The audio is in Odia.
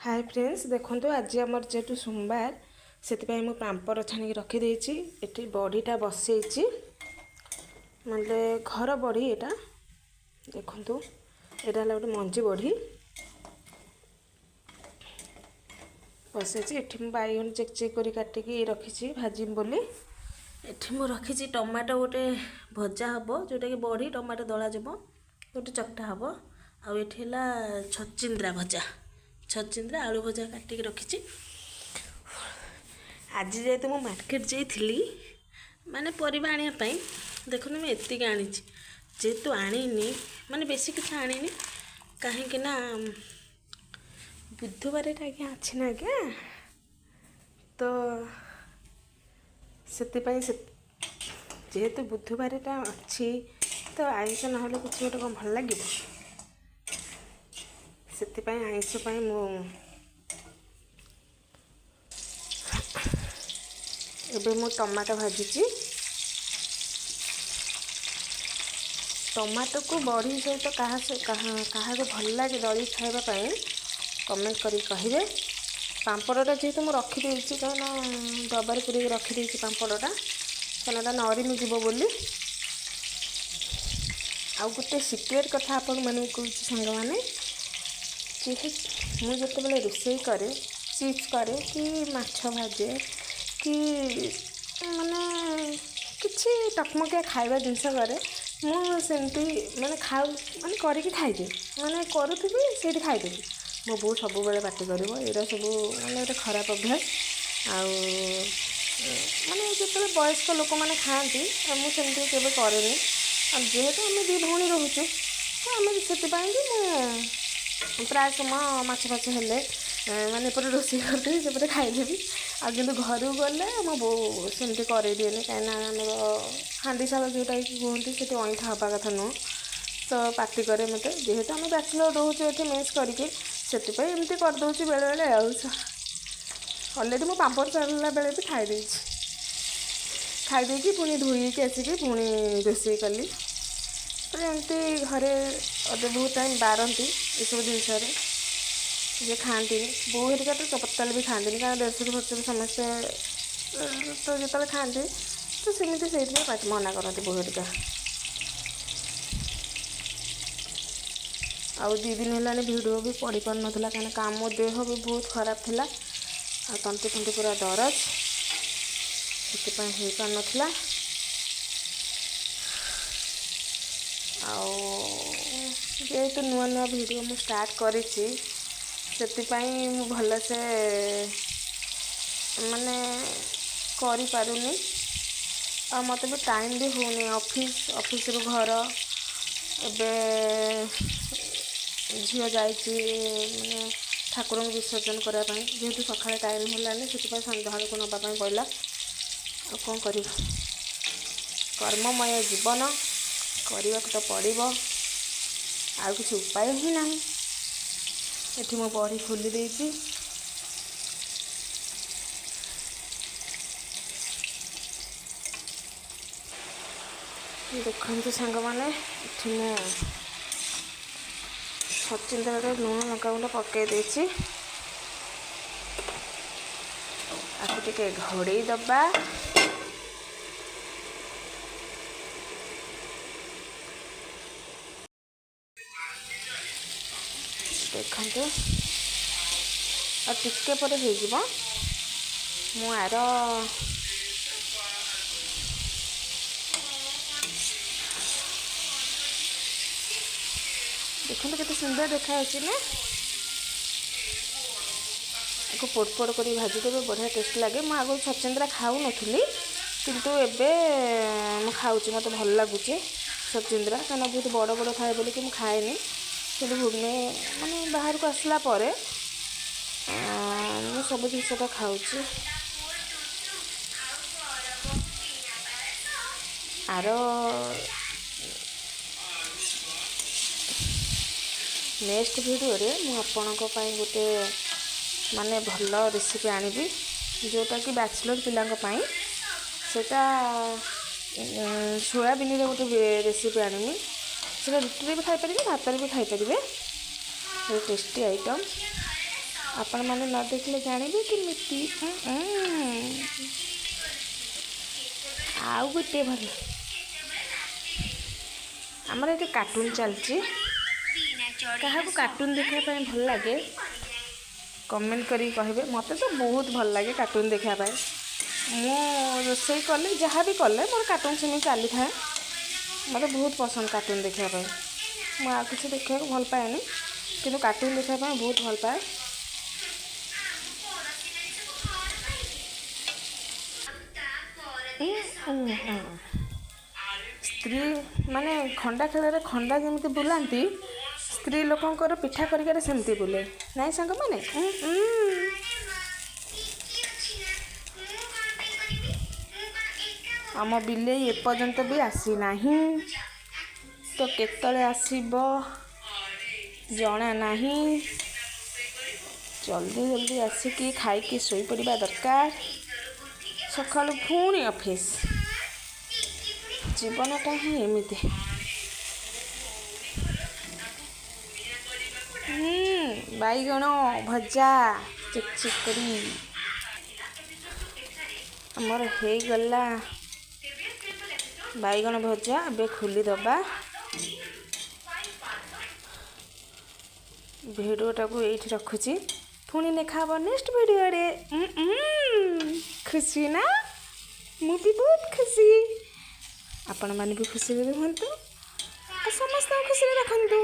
ହାଏ ଫ୍ରେଣ୍ଡସ୍, ଦେଖନ୍ତୁ, ଆଜି ଆମର ଯେହେତୁ ସୋମବାର, ସେଥିପାଇଁ ମୁଁ ପାମ୍ପଡ଼ ଛାଣିକି ରଖିଦେଇଛି। ଏଠି ବଡ଼ିଟା ବସେଇଛି, ମାନେ ଘର ବଡ଼ି ଏଇଟା। ଦେଖନ୍ତୁ, ଏଇଟା ହେଲା ଗୋଟେ ମଞ୍ଜି ବଡ଼ି ବସେଇଛି। ଏଠି ମୁଁ ବାଇଗଣ ଚେକ୍ ଚେକ୍ କରି କାଟିକି ରଖିଛି ଭାଜିବି ବୋଲି। ଏଠି ମୁଁ ରଖିଛି ଟମାଟୋ, ଗୋଟେ ଭଜା ହେବ, ଯେଉଁଟାକି ବଡ଼ି ଟମାଟୋ ଦଳା ଯିବ, ଗୋଟେ ଚକଟା ହେବ। ଆଉ ଏଠି ହେଲା ଛଚିନ୍ଦ୍ରା ଭଜା, ଛଚିନ୍ଦ୍ରା ଆଳୁ ଭଜା କାଟିକି ରଖିଛି। ଆଜି ଯେହେତୁ ମୁଁ ମାର୍କେଟ ଯାଇଥିଲି, ମାନେ ପରିବା ଆଣିବା ପାଇଁ, ଦେଖନ୍ତୁ ମୁଁ ଏତିକି ଆଣିଛି। ଯେହେତୁ ଆଣିନି, ମାନେ ବେଶୀ କିଛି ଆଣିନି, କାହିଁକି ନା ବୁଧବାରଟା ଆଜ୍ଞା ଅଛି ନା ଆଜ୍ଞା, ତ ସେଥିପାଇଁ। ସେ ଯେହେତୁ ବୁଧବାରଟା ଅଛି, ତ ଆଇଁଷ ନହେଲେ କିଛି ଗୋଟେ କ'ଣ ଭଲ ଲାଗିବ? ସେଥିପାଇଁ ଆଇଁଷ ପାଇଁ ମୁଁ ଏବେ ମୁଁ ଟମାଟୋ ଭାଜୁଛି। ଟମାଟୋକୁ ବଢ଼ି ସହିତ କାହା କାହାକୁ ଭଲ ଲାଗେ ଦଳି ଖାଇବା ପାଇଁ, କମେଣ୍ଟ କରିକି କହିବେ। ପାମ୍ପଡ଼ଟା ଯେହେତୁ ମୁଁ ରଖିଦେଇଛି, କାହିଁକିନା ଡବାରେ ପୁରେଇକି ରଖିଦେଇଛି ପାମ୍ପଡ଼ଟା, କାହିଁକିନା ଏଟା ନରିମି ଯିବ ବୋଲି। ଆଉ ଗୋଟେ ସିକ୍ରେଟ୍ କଥା ଆପଣମାନଙ୍କୁ କହୁଛି ସାଙ୍ଗମାନେ, ଯେହେତୁ ମୁଁ ଯେତେବେଳେ ରୋଷେଇ କରେ, ଚିପ୍ସ କରେ କି ମାଛ ଭାଜେ କି ମାନେ କିଛି ଟକମକିଆ ଖାଇବା ଜିନିଷ କରେ, ମୁଁ ସେମିତି ମାନେ ଖାଉ, ମାନେ କରିକି ଖାଇଦିଏ, ମାନେ କରୁଥିବି ସେଇଠି ଖାଇଦେବି। ମୋ ବୋଉ ସବୁବେଳେ ପାଟି କରିବ, ଏଇଟା ସବୁ ମାନେ ଗୋଟେ ଖରାପ ଅଭ୍ୟାସ। ଆଉ ମାନେ ଯେତେବେଳେ ବୟସ୍କ ଲୋକମାନେ ଖାଆନ୍ତି, ମୁଁ ସେମିତି କେବେ କରେନି। ଆଉ ଯେହେତୁ ଆମେ ଦୁଇ ଭଉଣୀ ରହୁଛୁ, ତ ଆମେ ସେଥିପାଇଁ କି ମୁଁ ପ୍ରାୟ ସମୟ ମାଛ ଫାଛ ହେଲେ ମାନେ ଏପଟେ ରୋଷେଇ କରିଦେବି, ସେପଟେ ଖାଇଦେବି। ଆଉ କିନ୍ତୁ ଘରକୁ ଗଲେ ମୋ ବୋଉ ସେମିତି କରେଇ ଦିଏନି, କାହିଁକିନା ଆମର ହାଣ୍ଡିଶାଳ ଯେଉଁଟାକି କୁହନ୍ତି, ସେଠି ଅଇଁଠା ହେବା କଥା ନୁହଁ, ତ ପାଟି କରେ ମୋତେ। ଯେହେତୁ ଆମେ ବ୍ୟାଚଲର୍ ରହୁଛୁ ଏଠି ମେସ୍ କରିକି, ସେଥିପାଇଁ ଏମିତି କରିଦେଉଛି ବେଳେବେଳେ। ଆଉ ଅଲରେଡ଼ି ମୁଁ ପାମ୍ପଡ଼ ଚାଲିଲା ବେଳେ ବି ଖାଇଦେଇଛି। ଖାଇଦେଇକି ପୁଣି ଧୋଇକି ଆସିକି ପୁଣି ରୋଷେଇ କଲି। ତ ଏମିତି ଘରେ ଅଧେ ବହୁତ ଟାଇମ୍ ବାରନ୍ତି ଏସବୁ ଜିନିଷରେ ଯେ ଖାଆନ୍ତିନି। ବୋଉ ହେରିକା ତ ଟୋଟାଲି ବି ଖାଆନ୍ତିନି, କାରଣ ଦେଢ଼ଶୁର ଫେଡ଼ଶୁର ସମସ୍ତେ ତ ଯେତେବେଳେ ଖାଆନ୍ତି, ତ ସେମିତି ସେଇଥିପାଇଁ ମନା କରନ୍ତି ବୋଉ ହେରିକା। ଆଉ 2 ଦିନ ହେଲାଣି ଭିଡ଼ିଓ ବି ପଡ଼ିପାରୁନଥିଲା, କାହିଁକିନା କାମ, ଦେହ ବି ବହୁତ ଖରାପ ଥିଲା ଆଉ ତଣ୍ଟି ଫଣ୍ଟି ପୁରା ଦରଜ, ସେଥିପାଇଁ ହେଇପାରୁନଥିଲା। ଆଉ ଯେହେତୁ ନୂଆ ନୂଆ ଭିଡ଼ିଓ ମୁଁ ଷ୍ଟାର୍ଟ କରିଛି, ସେଥିପାଇଁ ମୁଁ ଭଲସେ ମାନେ କରିପାରୁନି। ଆଉ ମୋତେ ବି ଟାଇମ୍ ବି ହେଉନି, ଅଫିସ୍, ଅଫିସରୁ ଘର। ଏବେ ଝିଅ ଯାଇଛି ମାନେ ଠାକୁରଙ୍କୁ ବିସର୍ଜନ କରିବା ପାଇଁ। ଯେହେତୁ ସକାଳେ ଟାଇମ୍ ହେଲାନି, ସେଥିପାଇଁ ସନ୍ଧ୍ୟାବେଳକୁ ନେବା ପାଇଁ ପଡ଼ିଲା। ଆଉ କ'ଣ କରିବୁ, କର୍ମମୟ ଜୀବନ, କରିବାକୁ ତ ପଡ଼ିବ, ଆଉ କିଛି ଉପାୟ ହିଁ ନାହିଁ। ଏଠି ମୁଁ ବଢ଼ି ଖୋଲି ଦେଇଛି। ଦେଖନ୍ତୁ ସାଙ୍ଗମାନେ, ଏଠି ମୁଁ ଛଚିନ୍ଦ୍ରାରେ ଲୁଣ ଲଙ୍କାଗୁଣ୍ଡ ପକାଇ ଦେଇଛି। ଆକୁ ଟିକେ ଘୋଡ଼େଇ ଦେବା। ଦେଖନ୍ତୁ, ଆଉ ଟିକେ ପରେ ହେଇଯିବ। ମୁଁ ଆର ଦେଖନ୍ତୁ କେତେ ସୁନ୍ଦର ଦେଖାଯାଉଛି ନା? ଆକୁ ପୋଡ଼ ପୋଡ଼ କରି ଭାଜିଦେବେ, ବଢ଼ିଆ ଟେଷ୍ଟ ଲାଗେ। ମୁଁ ଆଗରୁ ଛଚିନ୍ଦ୍ରା ଖାଉନଥିଲି, କିନ୍ତୁ ଏବେ ମୁଁ ଖାଉଛି, ମୋତେ ଭଲ ଲାଗୁଛି ଛଚିନ୍ଦ୍ରା। କାହିଁକିନା ବହୁତ ବଡ଼ ବଡ଼ ଥାଏ ବୋଲିକି ମୁଁ ଖାଏନି, କିନ୍ତୁ ମାନେ ବାହାରକୁ ଆସିଲା ପରେ ମୁଁ ସବୁ ଜିନିଷଟା ଖାଉଛି। ଆର ନେକ୍ସଟ ଭିଡ଼ିଓରେ ମୁଁ ଆପଣଙ୍କ ପାଇଁ ଗୋଟେ ମାନେ ଭଲ ରେସିପି ଆଣିବି, ଯେଉଁଟାକି ବ୍ୟାଚଲର୍ ପିଲାଙ୍କ ପାଇଁ। ସେଇଟା ସୋୟାବିନରେ ଗୋଟେ ରେସିପି ଆଣିବି। ସେଇଟା ରୁଟିରେ ବି ଖାଇପାରିବେ, ଭାତରେ ବି ଖାଇପାରିବେ, ଟେଷ୍ଟି ଆଇଟମ୍। ଆପଣମାନେ ନ ଦେଖିଲେ ଜାଣିବେ କେମିତି? ଆଉ ଗୋଟିଏ ଭଲ, ଆମର ଏଠି କାର୍ଟୁନ୍ ଚାଲିଛି। କାହାକୁ କାର୍ଟୁନ୍ ଦେଖିବା ପାଇଁ ଭଲ ଲାଗେ, କମେଣ୍ଟ କରିକି କହିବେ। ମୋତେ ତ ବହୁତ ଭଲ ଲାଗେ କାର୍ଟୁନ୍ ଦେଖିବା ପାଇଁ। ମୁଁ ରୋଷେଇ କଲେ, ଯାହା ବି କଲେ, ମୋର କାର୍ଟୁନ୍ ସେମିତି ଚାଲିଥାଏ। ମୋତେ ବହୁତ ପସନ୍ଦ କାର୍ଟୁନ୍ ଦେଖିବା ପାଇଁ। ମୁଁ ଆଉ କିଛି ଦେଖିବାକୁ ଭଲ ପାଏନି, କିନ୍ତୁ କାର୍ଟୁନ୍ ଦେଖିବା ପାଇଁ ବହୁତ ଭଲ ପାଏ। ସ୍ତ୍ରୀ ମାନେ ଖଣ୍ଡା ଖେଳରେ ଖଣ୍ଡା ଯେମିତି ବୁଲାନ୍ତି, ସ୍ତ୍ରୀ ଲୋକଙ୍କର ପିଠା କରିବାରେ ସେମିତି ବୁଲେ, ନାଇଁ ସାଙ୍ଗମାନେ? ଆମ ବିଲେଇ ଏପର୍ଯ୍ୟନ୍ତ ବି ଆସିନାହିଁ, ତ କେତେବେଳେ ଆସିବ ଜଣା ନାହିଁ। ଜଲ୍ଦି ଜଲ୍ଦି ଆସିକି ଖାଇକି ଶୋଇପଡ଼ିବା ଦରକାର। ସକାଳୁ ପୁଣି ଅଫିସ୍। ଜୀବନଟା ହିଁ ଏମିତି। ବାଇଗଣ ଭଜା ଚିକ୍ ଚିକ୍ କରି ଆମର ହେଇଗଲା ବାଇଗଣ ଭଜା। ଏବେ ଖୋଲିଦେବା। ଭିଡ଼ିଓଟାକୁ ଏଇଠି ରଖୁଛି। ପୁଣି ଦେଖା ହେବ ନେକ୍ସଟ ଭିଡ଼ିଓରେ। ଖୁସି ନା? ମୁଁ ବି ବହୁତ ଖୁସି। ଆପଣମାନେ ବି ଖୁସିରେ ରୁହନ୍ତୁ ଆଉ ସମସ୍ତଙ୍କୁ ଖୁସିରେ ରଖନ୍ତୁ।